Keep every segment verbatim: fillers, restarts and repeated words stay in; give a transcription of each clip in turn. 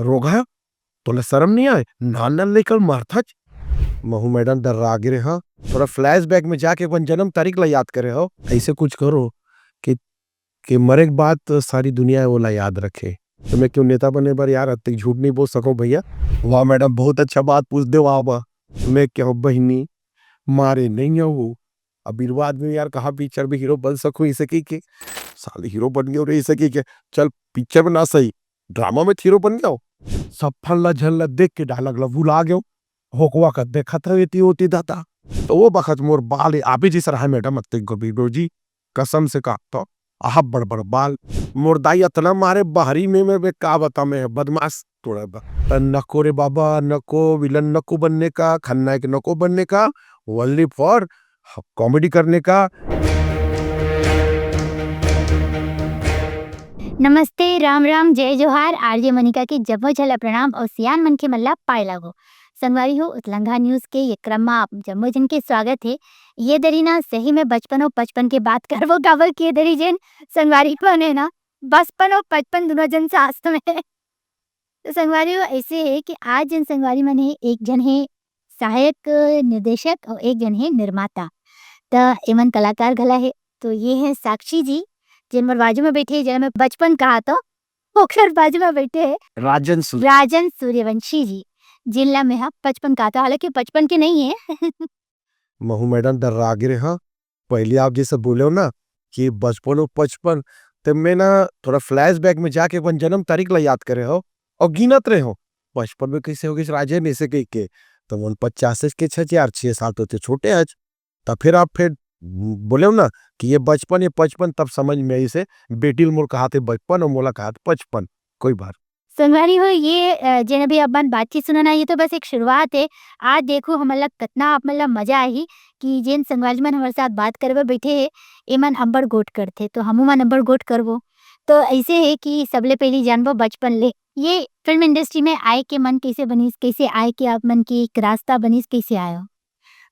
रोगहा, तोला शर्म नहीं आए? नान नान लेकर मारथच। महू मैडम डर्रा गे रेहा। थोड़ा फ्लैशबैक में जाके अपन जन्म तारीख ला याद करे हो। ऐसे कुछ करो कि, कि मरे के बाद तो सारी दुनिया ओला याद रखे। तो मैं क्यों नेता बने बर यार, अतिक झूठ नहीं बोल सको भैया। वाह मैडम, बहुत अच्छा बात पूछ दे, वाह वाह। मैं क्या बहिनी, मारे नहीं हो वो। अब बाद में यार कहाँ पिक्चर में हीरो बन सकूं इसे की के, साले हीरो बन गए रे इसे की के। चल पिक्चर में ना सही, ड्रामा में हीरो बन गयो। सब फल्ला झल्ला देख के डायलॉग ला भुला गयो। होकवा का देखत हवे ती होती दादा। तो वो बखत मोर बाल आबे जैसा रहा मैडम, अत्ते गबीडो जी, कसम से कहा तो, आह बड़ बड़ बाल। मोर दाई अतना मारे बहरी में, मैं, मैं का बता, मैं बदमाश तोड़ा बा। नको रे बाबा, नको, विलन नको बनने का, खलनायक नको बनने का, only for comedy करने का। नमस्ते, राम राम, जय जोहार। आरजे मनिका के जम्मो झन ला प्रणाम अउ सियान मनखे मन ला पाए लागो। संगवारी हो, उतलंघा न्यूज के ये क्रम मा आप जम्मो झन के स्वागत हे। ये दरी ना सही में बचपन अउ पचपन के बात करबो, काबर कि ये दरी जेन संगवारी मन हे ना, बचपन अउ पचपन दुनों झन साथ में। तो संगवारी हो, ऐसे हे कि आज जेन संगवारी मन हे, एक झन हे सहायक निर्देशक अउ एक झन हे निर्माता। त एमन कलाकार घला हे। तो ये हे साक्षी जी, जेन मोर बाजू में बैठे हे, जेला मैं बचपन कहा तो ओकर बाजू में बैठे हे राजन सूर्य। राजन सूर्यवंशी जी, जिन ला मैं हा बचपन कहा तो, हालांकि बचपन के नहीं हे। महू मैडम डर्रा गे रेहा। पहले आप जैसे बोले हो ना कि बचपन हो पचपन, तो मैं ना थोड़ा फ्लैशबैक में जाके अपन जन्म तारीख ला याद करे हो और गिनत रहे हो, बचपन में कैसे हो गई राजन ऐसे कह के। तो मन पचास के छे यार, छह साल तो थे छोटे आज। तब फिर आप फिर बोले हो ना कि ये बचपन, ये पचपन, तब समझ में आई से बेटी ल मोर कहा थे बचपन और मोला कहा थे पचपन। कोई बात। संगवारी हो, ये अ, जेन अभी अपन बातचीत सुनना, ये तो बस एक शुरुआत हे। आज देखो हमन ला कितना आप मन ला मजा आही कि जेन संगवारी मन हमारे साथ बात करे बर बैठे हे, एमन अब्बड़ गोठ करथे, तो हमू मन अब्बड़ गोठ करबो। तो ऐसे हे कि सबले पहली जानबो बचपन ले ये फिल्म इंडस्ट्री में आए के मन कैसे बनिस, कैसे आए के आप मन के एक रास्ता बनिस, कैसे आयो?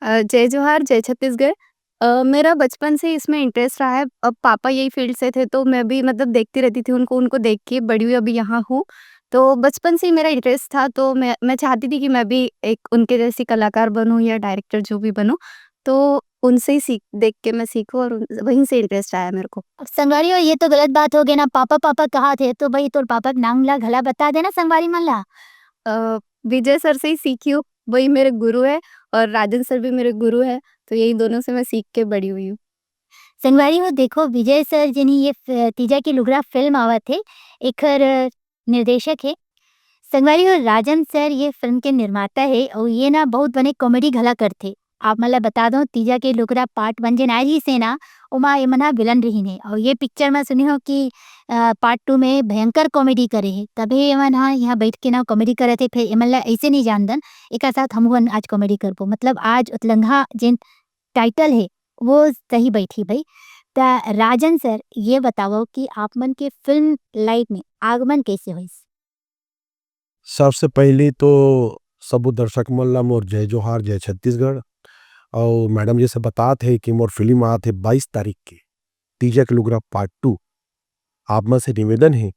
अ, जय जोहार, जय छत्तीसगढ़। अ, मेरा बचपन से इसमें इंटरेस्ट रहा है। अब पापा यही फील्ड से थे, तो मैं भी मतलब देखती रहती थी उनको, उनको देख के बड़ी हुई, अभी यहाँ हूँ। तो बचपन से ही मेरा इंटरेस्ट था, तो मैं, मैं चाहती थी कि मैं भी एक उनके जैसी कलाकार बनूँ या डायरेक्टर जो भी बनूँ। तो उनसे ही सीख, देख के मैं सीखूँ और उन, वहीं से इंटरेस्ट आया मेरे को। अब संगवारी हो, ये तो गलत बात हो गई ना, पापा, पापा कहा थे, तो भाई तोर पापा के नाम ला घला बता देना संगवारी मन ला। अ, विजय सर से ही सीखी हूँ, वही मेरे गुरु है और राजन सर भी मेरे गुरु है, तो यही दोनों से मैं सीख के बड़ी हुई हूँ। संगवारी हो, देखो, विजय सर जेनी ये फ-, तीजा के लुगरा फिल्म आवत हे, एखर निर्देशक हे। संगवारी हो, राजन सर ये फिल्म के निर्माता हे अउ ये ना बहुत बने कॉमेडी घला करथे। आप मन ला बता दो, तीजा के लुगरा पार्ट वन जेन आए रहिस हे ना, ओमा एमन ह विलन रहिन हे अउ ये पिक्चर में सुने हो कि अ, पार्ट टू में भयंकर कॉमेडी करे हे, तभे एमन ह यहाँ बैठ के ना कॉमेडी करत हे। फिर एमन ला ऐसे नहीं जान दन, एकर साथ हमहू मन आज कॉमेडी करबो। मतलब आज उतलंघा जेन टाइटल हे वो सही बैठी भाई। त राजन सर, ये बताओ कि आप मन के फिल्म लाइफ में आगमन कैसे होइस? सबसे पहली तो सबो दर्शक मन ला मोर जय जोहार, जय छत्तीसगढ़। और मैडम जैसे बतात हे कि मोर फिल्म आत हे बाईस तारीख के, तीजा के लुगरा पार्ट टू। आप मन से निवेदन हे,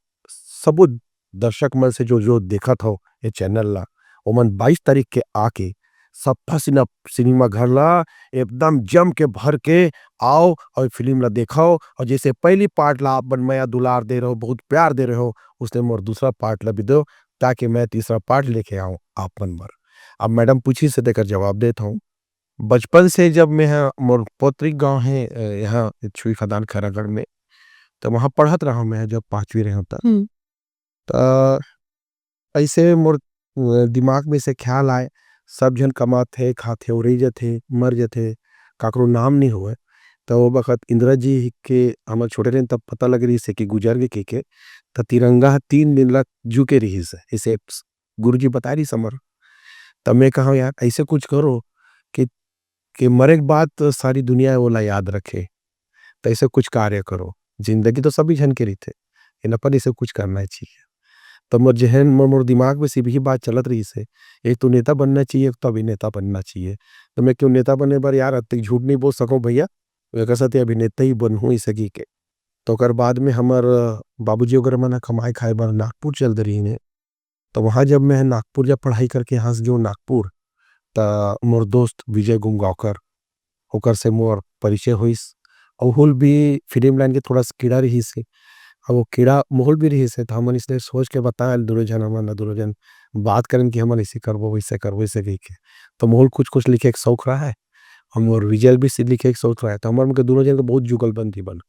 सबो दर्शक मन से जो, जो देखत हो ये चैनल ला, ओमन बाईस तारीख के आके सफा सिना-, सिनेमा घर ला एकदम जम के भर के आओ और फिल्म ला देखो। और जैसे पहली पार्ट ला आप मन मया दुलार दे रहो, बहुत प्यार दे रहे हो, उसने मोर दूसरा पार्ट ला भी दो, ताकि मैं तीसरा पार्ट लेके आऊँ आप मन बर। अब मैडम पूछी से तेकर जवाब देत हूँ। बचपन से जब मैं ह-, मोर पौतृक गांव है, अ, यहाँ छुई खदान खैरागढ़ में, तो वहाँ पढ़त रहा मैं जब पाँचवीं रहे होता। हम्म। त ऐसे मोर, अ, दिमाग में से ख्याल आए, सब झन कमाथे, खाथे, उड़े जथे, मर जथे, काकरो नाम नहीं होवे। त वो बखत इंदिरा जी के हमर छोटे रहेन तब पता लग रही से कि गुजर गे के, के, त तिरंगा ह तीन दिन ला जू के रही से, इसे गुरुजी बता रही समर। त मैं कहा, "यार, ऐसे कुछ करो कि, कि मरे के बाद तो सारी दुनिया ओला याद रखे, तो ऐसे कुछ कार्य करो।" जिंदगी तो सभी झन के रहिथे, लेकिन अपन ऐसे कुछ करना चाहिए। तो मोर जहन, मोर, मोर दिमाग में सिर्फ यही बात चलत रही से, एक तो नेता बनना चाहिए, एक तो अभिनेता बनना चाहिए। तो मैं क्यों नेता बने बर यार, अतिक झूठ नहीं बोल सको भैया, एकर साथे अभिनेता ही बनहूँ इसे की के। तो ओकर बाद में हमर बाबूजी वगैरह मन ह कमाए खाए बर नागपुर चल दे रही ने। तो वहाँ जब मैं नागपुर जब पढ़ाई करके यहाँ से गेंव नागपुर, त मोर दोस्त विजय गुमगांवकर, ओकर से मोर परिचय होइस। अउ ओहू ल भी फिल्म लाइन के थोड़ा सा कीड़ा रहिस हे। अब वो कीड़ा मोहू ल भी रहिस हे, त हमन इसने सोच के बताएन, दूनों झन हमन ह, दूनों झन बात करेन कि हमन ऐसे करबो, वैसे करबो, ऐसे कहिके। त मोहू ल कुछ-कुछ लिखे के शौक रहय, अउ मोर विजय ल भी से लिखे के शौक रहय। त हमर मन के दूनों झन के बहुत जुगलबंदी बन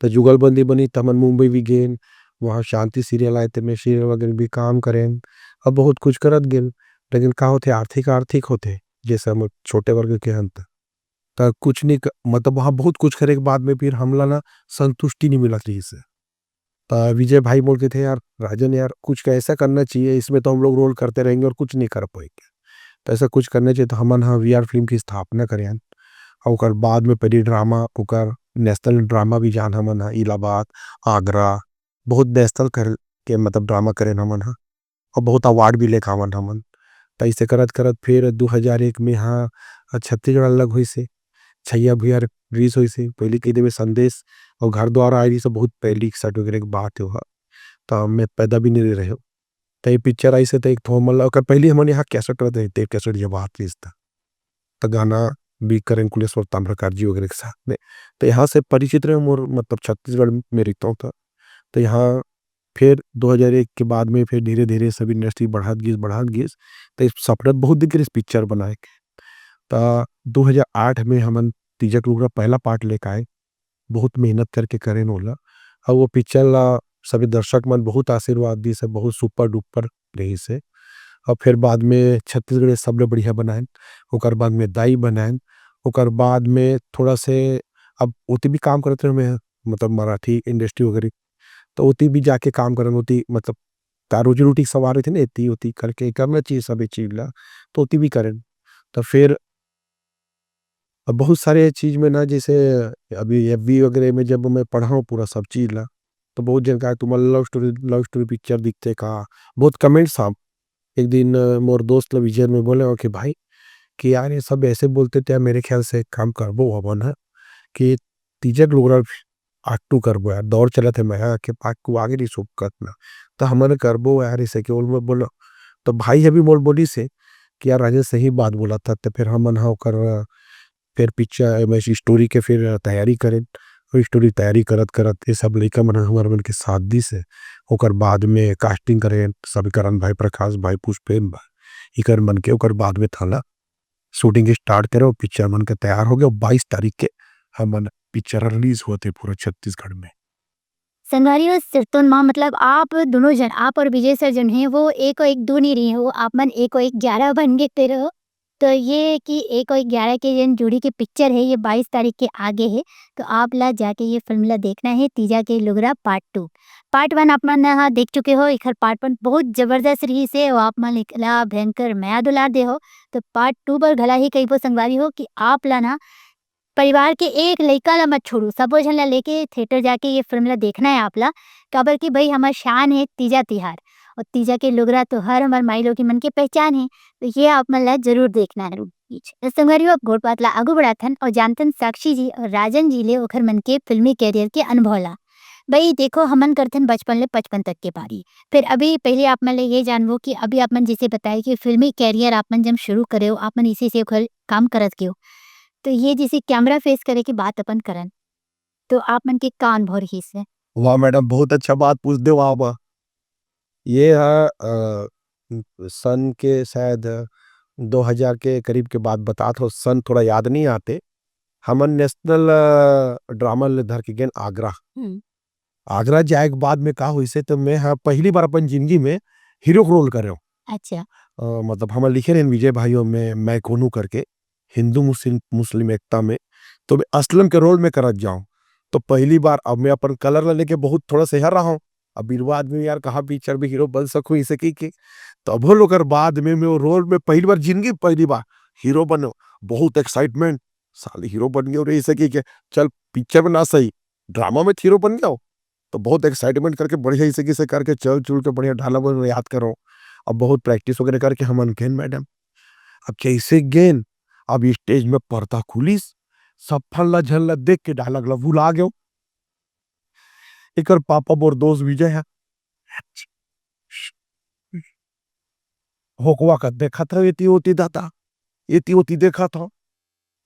त जुगलबंदी बनी, त हमन मुंबई भी गेन, वहाँ शांति सीरियल आए, तेमे सीरियल वगैरह भी काम करेन, अब बहुत कुछ करत गेन। लेकिन का होथे, आर्थिक, आर्थिक होथे, जैसे हम छोटे वर्ग के हन त। त कुछ नहीं क-, मतलब वहाँ बहुत कुछ करे के बाद में फिर हमला ना संतुष्टि नहीं मिलत रहिस हे। त विजय भाई मोर कहिथे, "यार राजन यार, कुछ का ऐसा करना चाहिए, इसमें तो हम लोग रोल करते रहेंगे और कुछ नहीं कर पाएंगे। तो ऐसा कुछ करना चाहिए।" तो हमन ह वी आर फिल्म की स्थापना करेन। अउ ओकर बाद में पहली ड्रामा, ओकर नेशनल ड्रामा भी जान हमन ह, इलाहाबाद, आगरा, बहुत नेशनल कर के मतलब ड्रामा करेन हमन ह। अउ बहुत अवार्ड भी लेके आवन हमन। त अइसे करत-करत फिर दू हजार एक में ह छत्तीसगढ़ अलग होइस हे, छैया भुइयां रिलीज होइस हे। पहिली कहि देबे संदेश अउ घर द्वार आए रिहिस हे, बहुत पहिली इकसठ वगैरह के बात हे ओहा। त मैं पैदा भी नइ रहेंव। त ये पिक्चर आइस हे त एक ठो हमन ला, ओकर पहिली हमन यहाँ कैसेट रहत रहिस, टेप कैसेट जब आत रिहिस त। त गाना भी करेन कुलेश्वर ताम्रकार जी वगैरह के साथ में। त यहाँ से परिचित रहेंव मोर, मतलब छत्तीसगढ़ में रहिथंव त। त यहाँ फिर दू हजार एक के बाद में फिर धीरे-धीरे सब इंडस्ट्री बढ़त गिस, बढ़त गिस। त ये सपना बहुत दिख रहिस पिक्चर बनाए के। त दू हजार आठ में हमन तीजा के लुगरा पहला पार्ट लेके आएन, बहुत मेहनत करके करेन ओला। अउ वो पिक्चर ला सभी दर्शक मन बहुत आशीर्वाद दिस हे, बहुत सुपर डुपर रहिस हे। अउ फिर बाद में छत्तीसगढ़ी सबले बढ़िया बनाएन, ओकर बाद में दाई बनाएन, ओकर बाद में थोड़ा से अब ओती भी काम करत रहेंव मैं, मतलब मराठी इंडस्ट्री वगैरह, त ओती भी जाके काम करेन, ओती मतलब का रोजी रोटी के सवाल रहिथे ना, एती ओती करके करना चाहिए सभी चीज ला, त ओती भी करेन। त फिर अब बहुत सारे चीज में ना, जैसे अभी एफ बी वगैरह में जब मैं पढ़ा हूँ पूरा सब चीज ला, तो बहुत जन कहा, "तुम्हारा लव स्टोरी, लव स्टोरी पिक्चर दिखते का?" बहुत कमेंट्स आप। एक दिन, अ, मोर दोस्त ला विजय में बोले हो कि भाई, कि यार ये सब ऐसे बोलते थे, मेरे ख्याल से एक काम करबो हमन ह कि तीजा के लुगरा पार्ट टू करबो यार, दौर चलत हे, मैं ह के पार्ट टू आगे नहीं सुकत ना, तो हमन करबो यार, इसे के बोल बोलो। तो भाई अभी मोर बोलिस हे कि यार राजेश सही बात बोला था, तो फिर हमन ह ओकर फिर पिक्चर, मैं स्टोरी के फिर तैयारी करेन। और स्टोरी तैयारी करत करत ये सब लइका मन हमर मन के साथ दिस हे। ओकर बाद में कास्टिंग करेन, सब करण भाई, प्रकाश भाई, पुष्पेन भाई, इकर मन के। ओकर बाद में थाला शूटिंग स्टार्ट करे और पिक्चर मन के तैयार हो गया। बाईस तारीख के हमन पिक्चर रिलीज होते पूरा छत्तीसगढ़ में। संगवारी हो, सिरतोन माँ, मतलब आप दोनों जन, आप और विजय सर जन हैं, वो एक और एक दो नहीं रहे हो, आप मन एक और एक ग्यारह बन गए फिर हो। तो ये कि एक और ग्यारह के जन जोड़ी के पिक्चर है, ये बाईस तारीख के आगे है, तो आप ला जाके ये फिल्म ला देखना है, तीजा के लुगरा पार्ट टू। पार्ट वन आप मन ह देख चुके हो, एखर पार्ट वन बहुत जबरदस्त रहिस हे, और आप मन एकला भयंकर मया दुलार दे हो, तो पार्ट टू बर घला ही कहिबो संगवारी हो कि आप ला ना परिवार के एक लइका ला मत छोड़ू, सबो झन ला लेके थिएटर जाके ये फिल्म ला देखना है आप ला, काबर कि भाई हमर शान है तीजा तिहार, और तीजा के लुगरा तो हर हमर माई लोग मन के पहचान है, तो ये आप मन ला जरूर देखना है। तो संगवारी हो, अब गोठ बात ला आगू बढ़ाथन और जानथन साक्षी जी और राजन जी ले ओखर मन के फिल्मी कैरियर के अनुभव ला। भाई देखो, हमन करथन बचपन ले पचपन तक के पारी। फिर अभी पहले आप मन ले ये जानबो कि अभी आप मन जैसे बताए कि फिल्मी कैरियर आप मन जब शुरू करे हो, आप मन इसी से ओखर काम करत के हो, तो ये जैसे कैमरा फेस करे के बात अपन करन, तो आप मन के का अनुभव रहिस हे? वाह मैडम, बहुत अच्छा बात पूछ दे हो आप। ये ह, अ, सन के शायद दो हज़ार के करीब के बात बतात हो, सन थोड़ा याद नहीं आते। हमन नेशनल, अ, ड्रामा ले धर के गेन आगरा। हम्म। आगरा जाए के बाद में का होइस हे, तो मैं ह पहली बार अपन जिंदगी में हीरो के रोल करे हूँ। अच्छा। अ, मतलब हमन लिखे रहेन विजय भाई और मैं, मैं कोनू करके, हिंदू मुस्लिम, मुस्लिम एकता में, तो मैं असलम के रोल में करत जाऊँ। तो पहली बार अब मैं अपन कलर ला लेके बहुत थोड़ा सा हर रहा हूँ। अब बीरवा आदमी यार कहाँ पिक्चर में हीरो बन सकूँ इसे की के। तब ओकर बाद में मैं वो रोल में पहली बार, जिंदगी पहली बार हीरो बने, बहुत एक्साइटमेंट, साले हीरो बन गए रे इसे की के। चल पिक्चर में ना सही, ड्रामा में हीरो बन गया हो, तो बहुत एक्साइटमेंट करके बढ़िया इसे किसे करके चल चुल के बढ़िया डायलॉग वगैरह याद करो। अब बहुत प्रैक्टिस वगैरह करके हमन गेन मैडम, अब जैसे गेन, अब स्टेज में पर्दा खुलिस, सब फल्ला झल्ला देख के डायलॉग ला भुला गयो। एकर पापा मोर दोस्त विजय है, होकवा का देखत हव एती ओती दादा, एती ओती देखत हव।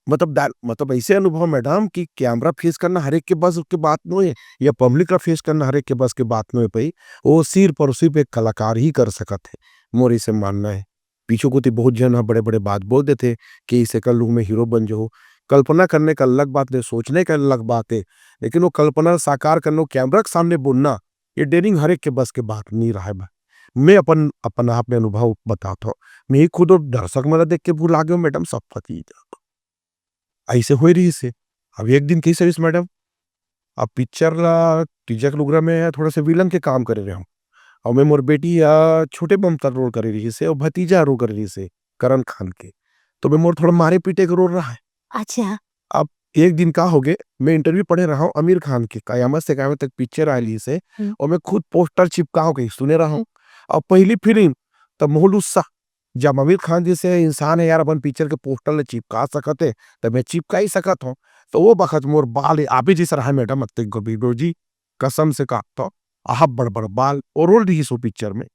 मतलब डाय-, मतलब ऐसे अनुभव मैडम कि कैमरा फेस करना हर एक के बस के बात नोहे, या पब्लिक ला फेस करना हर एक के बस के बात नोहे पई। वो सिर्फ और सिर्फ एक कलाकार ही कर सकत हे, मोर इसे मानना हे। पीछू कोती बहुत झन ह बड़े-बड़े बात बोल देथे कि इसे कर लूँ मैं हीरो बन जाहूँ। कल्पना करने का अलग बात हे, सोचने का अलग बात हे, लेकिन वो कल्पना ला साकार करना, वो कैमरा के सामने बोलना, ये डेयरिंग हर एक के बस के बात नहीं रहा है भाई। मैं अपन, अपन आप में अनुभव बताता हूँ। मैं ही खुद और दर्शक मन ला देख के भुला गयो मैडम सब पति। ऐसे होए रहिस हे। अब एक दिन कइसे होइस मैडम, अब पिक्चर ला तीजा के लुगरा में थोड़ा से विलन के काम करे रहे हूँ। और मैं मोर बेटी या छोटे ममता रोल करे रहिस हे और भतीजा रोल करे रहिस हे करण खान के। तो मैं मोर थोड़ा मारे पीटे के रोल रहा है। अच्छा। अब एक दिन का हो गए, मैं इंटरव्यू पढ़े रहा हूँ आमिर खान के, कयामत से कयामत तक पिक्चर आए रहिस हे, हम्म। और मैं खुद पोस्टर चिपका के सुने रहा हूँ। और पहली फिल्म तब मोहलुस्सा, जब आमिर खान जैसे इंसान है यार, अपन पिक्चर के पोस्टर ले चिपका सकत है, तब मैं चिपका ही सकत हूँ। तो वो बखत मोर बाल आबे जैसे रहा मैडम, अत्ते गबीडो जी, कसम से कहा तो, आहा बड़ बड़ बाल और रोल रही सो पिक्चर में।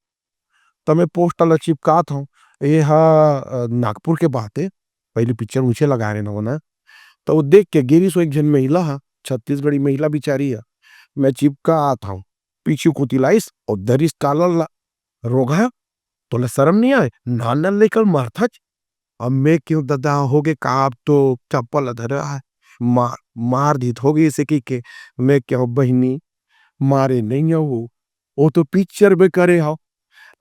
तब मैं पोस्टर ले चिपकात हूँ। ये हा, अ, नागपुर के बात है, पहली पिक्चर ऊंचे लगा रहे ना वो ना, तो वो देख के गेरी सो एक जन महिला हा, छत्तीसगढ़ी महिला बिचारी है, मैं चिपका आता हूँ, पीछू कुतिलाइस और दरिस कालर ला, रोगहा, तोला शर्म नहीं आए? नान नान लेकर मारथच। अब मैं क्यों ददा हो गे का, अब तो चप्पल धरा है, मार, मार दी हो गई इसे की के। मैं क्यों बहिनी, मारे नहीं हो वो, वो तो पिक्चर में करे हो।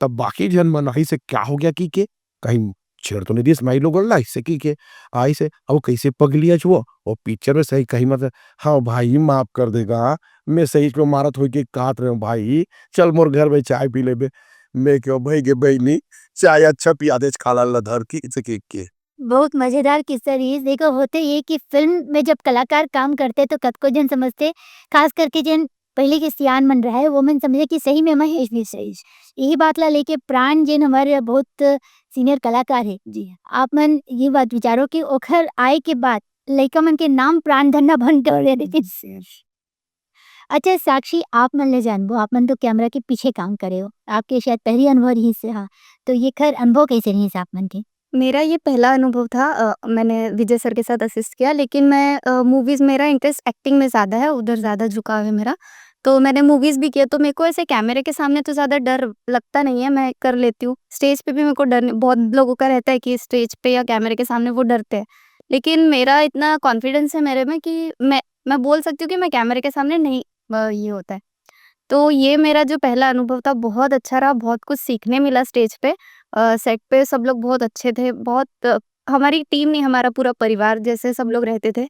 तब बाकी जन मन आई से क्या हो गया की के, कहीं छेड़ तो नहीं दिस माई लोग ला इसे की के, आई से, अब कैसे पगली आज वो, वो पिक्चर में सही कहीं मत, हाँ भाई माफ कर देगा, मैं सही में मारत होई के काट रहे हूँ भाई, चल मोर घर में चाय पी लेबे। मैं क्यों भाई के बहनी, चाय अच्छा पिया दे, खाला ला धर की इसे की के। बहुत मजेदार किस्सा रहिस। देखो, होथे ये कि फिल्म में जब कलाकार काम करथे, तो कतको झन समझथे, खास करके जेन पहले के सियान मन रहे, वो मन समझे कि सही में महेश भी सही। यही बात ला लेके प्राण जेन हमारे बहुत सीनियर कलाकार है, जी हाँ। आप मन ये बात विचारो कि ओखर आए के बाद लइका मन के नाम प्राण धन्ना बन गए। अच्छा साक्षी, आप मन ले जानबो, आप मन तो कैमरा के पीछे काम करे हो, आपके शायद पहली अनुभव रहिस हे, हाँ, तो ये खर अनुभव कैसे रहिस आप मन के? मेरा ये पहला अनुभव था, अ, मैंने विजय सर के साथ असिस्ट किया, लेकिन मैं, अ, मूवीज़, मेरा इंटरेस्ट एक्टिंग में ज़्यादा है, उधर ज़्यादा झुकाव है मेरा। तो मैंने मूवीज़ भी किया, तो मेरे को ऐसे कैमरे के सामने तो ज़्यादा डर लगता नहीं है, मैं कर लेती हूँ। स्टेज पे भी मेरे को डर नहीं, बहुत लोगों का रहता है कि स्टेज पे या कैमरे के सामने वो डरते हैं, लेकिन मेरा इतना कॉन्फिडेंस है मेरे में कि मैं, मैं बोल सकती हूँ कि मैं कैमरे के सामने नहीं, अ, ये होता है। तो ये मेरा जो पहला अनुभव था, बहुत अच्छा रहा, बहुत कुछ सीखने मिला स्टेज पे। अ, सेट पे सब लोग बहुत अच्छे थे, बहुत, अ, हमारी टीम नहीं, हमारा पूरा परिवार जैसे सब लोग रहते थे,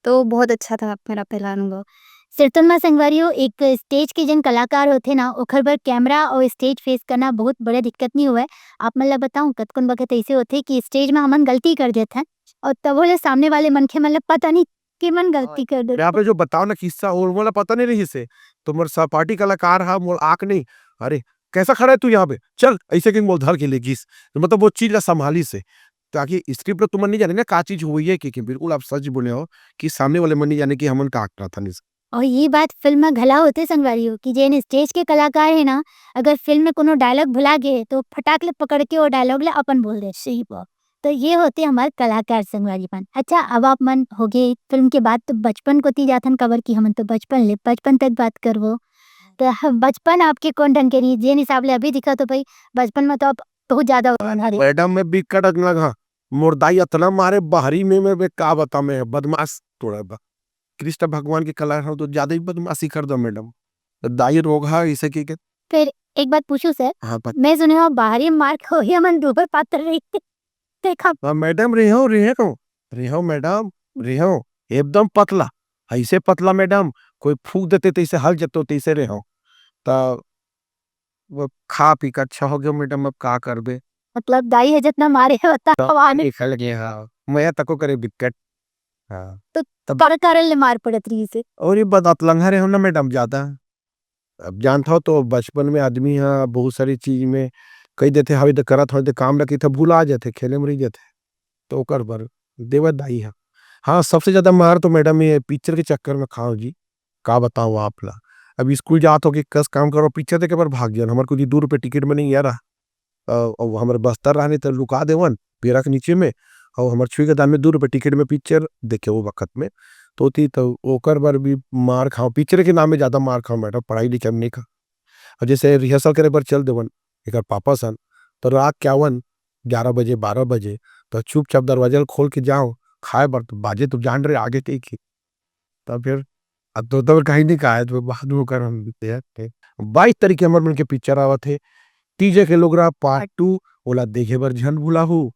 तो बहुत अच्छा था मेरा पहला अनुभव। सिरतोन मा संगवारी हो, एक स्टेज के जन कलाकार होथे ना, ओखर बर कैमरा और स्टेज फेस करना बहुत बड़ा दिक्कत नहीं हुआ है। आप मन ला बताऊं, कतकोन बखत ऐसे होथे कि स्टेज में हमन गलती कर देथन और तभो ले सामने वाले मनखे मन ला पता नहीं कि मन गलती कर देथे। यहाँ पे जो बताओ ना किस्सा, वो मोला पता नहीं रहिस हे, तो मोर सहपाठी कलाकार हा, मोर आँख नहीं, "अरे, कैसा खड़ा है तू यहाँ पे? चल," ऐसे कहीं मोल धर के ले गिस। तो मतलब वो चीज ला संभालिस हे, ताकि स्क्रिप्ट ला तुमन नहीं जाने ना का चीज हुई है, कि, कि बिल्कुल आप सच बोले हो कि सामने वाले मन नहीं जाने कि हमन का करत हन। और ये बात फिल्म में घला होथे संगवारी हो कि जेन स्टेज के कलाकार है ना, अगर फिल्म में कोनो डायलॉग भुला गए, तो फटाक ले पकड़ के वो डायलॉग ला अपन बोल दे। सही बात। तो ये होथे हमार कलाकार संगवारी मन। अच्छा, अब आप मन हो गए फिल्म के बात, तो बचपन कोती जाथन, काबर कि हमन तो बचपन ले बचपन तक बात करबो। तो ह-, बचपन आपके कौन ढंग के रही, जेन हिसाब ले अभी दिखा तो भाई, बचपन में तो आप बहुत ज्यादा उड़ान हरे। मैडम, मैं बिकट अकलंग हा, मोर दाई अतना मारे बाहरी में, मैं, मैं का बता, मैं बदमाश थोड़ा बा। कृष्ण भगवान के कला हो तो ज्यादा ही बदमाशी कर दो मैडम। तो दाई रोगहा इसे की के। फिर एक बात पूछूं सर, हाँ, बत- मैं सुने हो बाहरी मार के वही हमन दूबर पात्र रही। देखा। हाँ, मैडम, रेहो, रेहो, रेहो, मैडम, रेहो, एकदम पतला, ऐसे पतला, मैडम, कोई फूंक देते, तैसे हल जतो, तैसे रेहो। त वो खा पी के अच्छा हो गयो, मैडम, अब का करबे? मतलब, दाई है जितना मारे होता, तब हवा में। निकल गया, हाँ। मैं तको करे बिकट। हाँ। तो तब का कारण ले मार पड़त रही से? और ये बदअतलंगा रहे हो ना, मैडम, ज्यादा। अब जानत हो तो बचपन में आदमी ह बहुत सारी चीज में कही देथे, "हावे तो करत हो, तो काम ला कहिथे, भुला जाथे, खेले में रह जाथे।" तो ओकर बर देवत दाई ह। हाँ, सबसे ज्यादा मार तो मैडम ये पिक्चर के चक्कर में खाओ जी, का बताओ आप ला। अब स्कूल जात हो कि कस काम करो, पिक्चर देखे बर भाग जान, हमारे कुछ दो रुपये टिकट में नहीं यार। अ, अउ हमर बस्तर रहने त लुका देवन पीरा के नीचे में, अउ हमर छुई के दाम में दू रुपया टिकट में पिक्चर देखे वो बखत में, तो ओती त ओकर बर भी मार खाओ, पिक्चर के नाम में ज़्यादा मार खाओ मैडम, पढ़ाई लिखाई में नहीं खा। अउ जैसे रिहर्सल करे बर चल देवन एकर पापा सन, तो रात के आवन ग्यारह बजे, बारह बजे, तो चुपचाप दरवाजा ल खोल के जाओ, खाए बर तो बाजे तो जान रहे आगे के ही। तब फिर अब तो तब कहीं नहीं कहा है, तो बाद में ओकर हम देख के। बाईस तारीख के हमर मन के पिक्चर आवत हे, तीजा के लुगरा पार्ट टू, ओला देखे बर झन भुलाहू,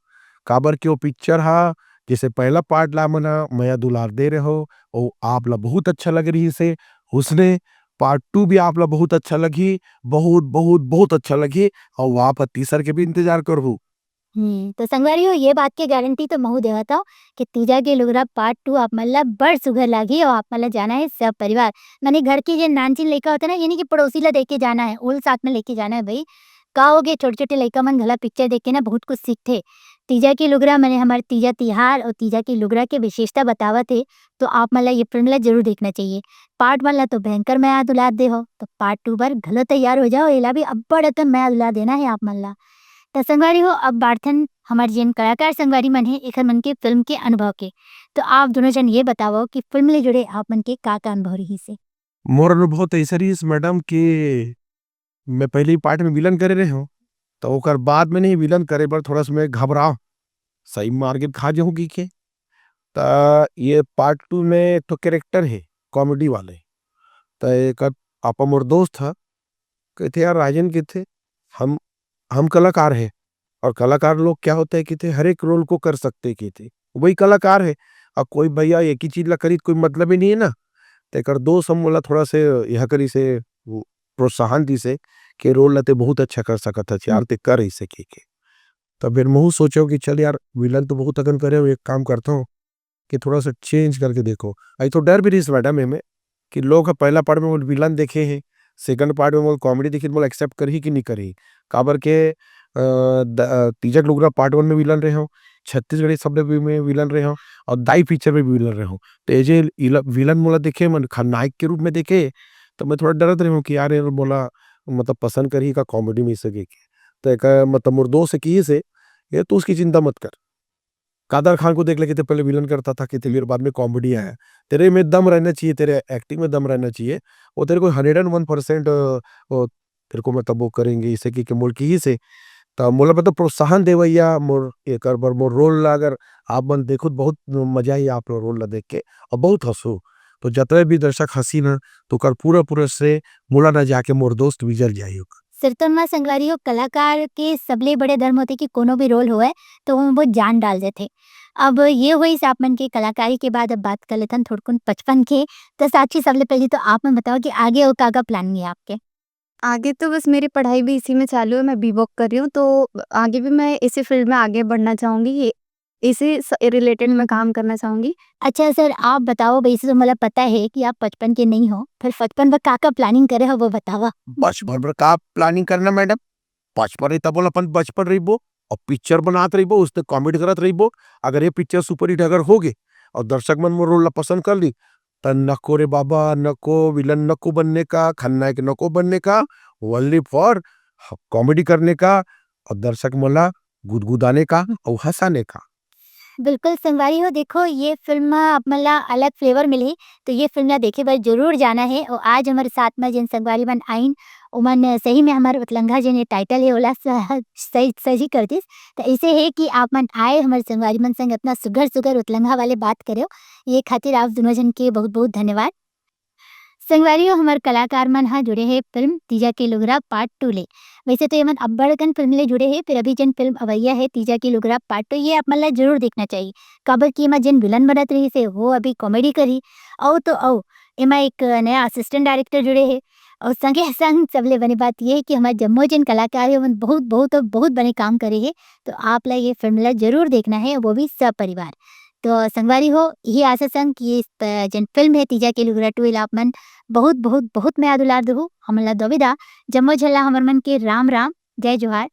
काबर के वो पिक्चर हा, जैसे पहला पार्ट ला मना मया दुलार दे रहे हो, ओ आप ला बहुत अच्छा लग रही से, उसने पार्ट टू भी आप ला बहुत अच्छा लगही, बहुत, बहुत, बहुत अच्छा लगही, अउ आप ह तीसर के भी इंतजार करहू। हम्म, तो संगवारी हो, ये बात के गारंटी तो महू देवत हव कि तीजा के लुगरा पार्ट टू आप मन ला बड़ सुघर लागही अउ आप मन ला जाना है सब परिवार, माने घर के जे नानचिन लइका होथे ना, यानी कि पड़ोसी ला देके जाना है, ओल साथ में लेके जाना है भाई। का होगे, छोटे-छोटे लइका मन घला पिक्चर देख के ना बहुत कुछ सीखथे। तीजा के लुगरा माने हमर तीजा तिहार अउ तीजा के लुगरा के विशेषता बतावत हे, तो आप मन ला ये फिल्म ला जरूर देखना चाहिए। पार्ट वन ला तो भयंकर मया दुलार दे हो, तो पार्ट टू बर घलो तैयार हो जाओ, एला भी अब्बड़ अकन मया दुलार देना है आप मन ला। त संगवारी हो, अब बाढ़थन हमर जेन कलाकार संगवारी मन हे, एखर मन के फिल्म के अनुभव के। तो आप दोनों जन ये बतावव कि फिल्म ले जुड़े आप मन के का-का अनुभव रिहिस हे? मोर अनुभव तो ऐसा रिहिस मैडम कि मैं पहले ही पार्ट में विलन करे रहे हूँ, तो ओकर बाद में नहीं विलन करे बर थोड़ा सा मैं घबराव, सही मार के खा जाऊँ की के। त ये पार्ट टू में एक ठो कैरेक्टर हे कॉमेडी वाले, त एकर आपा मोर दोस्त ह, कहिथे, "यार राजन," कहिथे, "हम, हम कलाकार हैं और कलाकार लोग क्या होता है," कहिथे, "हर एक रोल को कर सकते," कहिथे, "वही कलाकार है। अब कोई भैया एक ही चीज ला करी, कोई मतलब ही नहीं है ना।" त एकर दोस्त हम बोला थोड़ा से यह करी से वो प्रोत्साहन दी से कि रोल ला ते बहुत अच्छा कर सकत हस यार, हम्म। ते कर ऐसे कह के। तब फिर महू सोचो कि चल यार, विलन तो बहुत अकन करे हो, एक काम करता हूँ कि थोड़ा सा चेंज करके देखो। आई तो डर भी रहिस मैडम एमे कि लोग ह पहला पार्ट में मोला विलन देखे हे, सेकंड पार्ट में मोला कॉमेडी देखे, मोला एक्सेप्ट करही कि नहीं करही। काबर के, अ, द-, अ, तीजा के लुगरा पार्ट वन में विलन रहे हो, छत्तीसगढ़ी शब्द भी में विलन रहे हो और दाई पिक्चर में भी विलन रहे हो। तो ये जे इला-, विलन मोला देखे, मन खलनायक के रूप में देखे, तो मैं थोड़ा डरत रहे हूँ कि यार, ये मोला मतलब पसंद करही का कॉमेडी में इसे के। तो एक, मतलब मोर दोस्त से किहिस हे, "ये तू उसकी चिंता मत कर।" कादर खान को देख ले, कहिथे पहले विलन करता था, कहिथे फिर बाद में कॉमेडी आया। तेरे में दम रहना चाहिए, तेरे एक्टिंग में दम रहना चाहिए, वो तेरे को हंड्रेड एंड वन परसेंट, अ, वो तेरे को मतलब वो करेंगे, इसे कह के मोला किहिस हे। त मोला मतलब प्रोत्साहन देवइया मोर एकर बर मोर रोल ला अगर आप मन देखो त बहुत मजा आही आप लोग रोल ला देख के और बहुत हंसो। तो जतने भी दर्शक हंसी ना, तो ओकर पूरा, पूरा श्रेय मोला ना जाके मोर दोस्त विजल जाही ओकर। सिरतोन म संगवारी हो, कलाकार के सबले बड़े धर्म होथे कि कोनो भी रोल होवय, तो ओमे वो जान डाल देथे। अब ये होइस आप मन के कलाकारी के बाद, अब बात कर लेथन थोड़कुन पचपन के। तो साक्षी, सबले पहले तो आप मन बताओ कि आगे और का-का प्लानिंग है आपके? आगे तो बस मेरी पढ़ाई भी इसी में चालू है, मैं बीवॉक कर रही हूँ, तो आगे भी मैं इसी फील्ड में आगे बढ़ना चाहूँगी, ये, इसी स-, रिलेटेड मैं हम्म। काम करना चाहूँगी। अच्छा सर, आप बताओ, वैसे तो मोला पता है कि आप पचपन के नहीं हो, फिर पचपन बर का-का प्लानिंग करे हो, वो बतावा। पचपन बर का प्लानिंग करना मैडम? पचपन रही तब बोला अपन बचपन रहिबो और पिक्चर बनात रहिबो, उसने कॉमेडी करत रहिबो। अगर ये पिक्चर सुपरहिट अगर हो गे और दर्शक मन मोर रोल ला पसंद कर ली, त नको रे बाबा, नको विलन, नको बनने का, खलनायक नको बनने का, only for कॉमेडी करने का और दर्शक मन ला गुदगुदाने का और हंसाने का। बिल्कुल संगवारी हो, देखो ये फिल्म म आप मन ला अलग फ्लेवर मिलही, तो ये फिल्म ला देखे बर जरूर जाना है। और आज हमारे साथ में जिन संगवारी मन आइन, ओमन सही में हमारे उतलंघा जिन ये टाइटल है, ओला सह-, सही, सही कर दिस। तो ऐसे है कि आप मन आए हमारे संगवारी मन संग इतना सुघर सुघर उतलंघा वाले बात करे हो, ये खातिर आप दोनों जन के बहुत बहुत धन्यवाद। संगवारी हो, हमर कलाकार मन ह जुड़े हे फिल्म तीजा के लुगरा पार्ट टू ले। वैसे तो ये मन अब्बड़ अकन फिल्म ले जुड़े हे, फिर अभी जेन फिल्म अवइया हे तीजा के लुगरा पार्ट टू, ये आप मन ला जरूर देखना चाहिए, काबर कि एमा जेन विलन बनत रहिस हे, वो अभी कॉमेडी करही। अउ तो अउ, एमा एक नया असिस्टेंट डायरेक्टर जुड़े हे, अउ संगे संग सबले बने बात ये हे कि हमर जम्मो जेन कलाकार हे, ओमन बहुत, बहुत अउ बहुत बने काम करे हे। तो आप ला ये फिल्म ला जरूर देखना हे, वो भी सब परिवार। तो संगवारी हो, इही आशा संग कि ये प-, जेन फिल्म हे तीजा के लुगरा टू, एला आप मन बहुत, बहुत, बहुत मया दुलार देहू। हमन ला दो विदा, जम्मो झन ला हमर मन के राम राम, जय जोहार।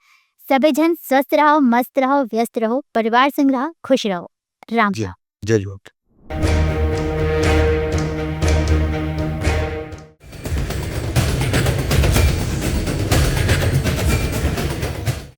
सबे झन स्वस्थ रहो, मस्त रहो, व्यस्त रहो, परिवार संग रहो, खुश रहो। राम जी, राम। जय जोहार।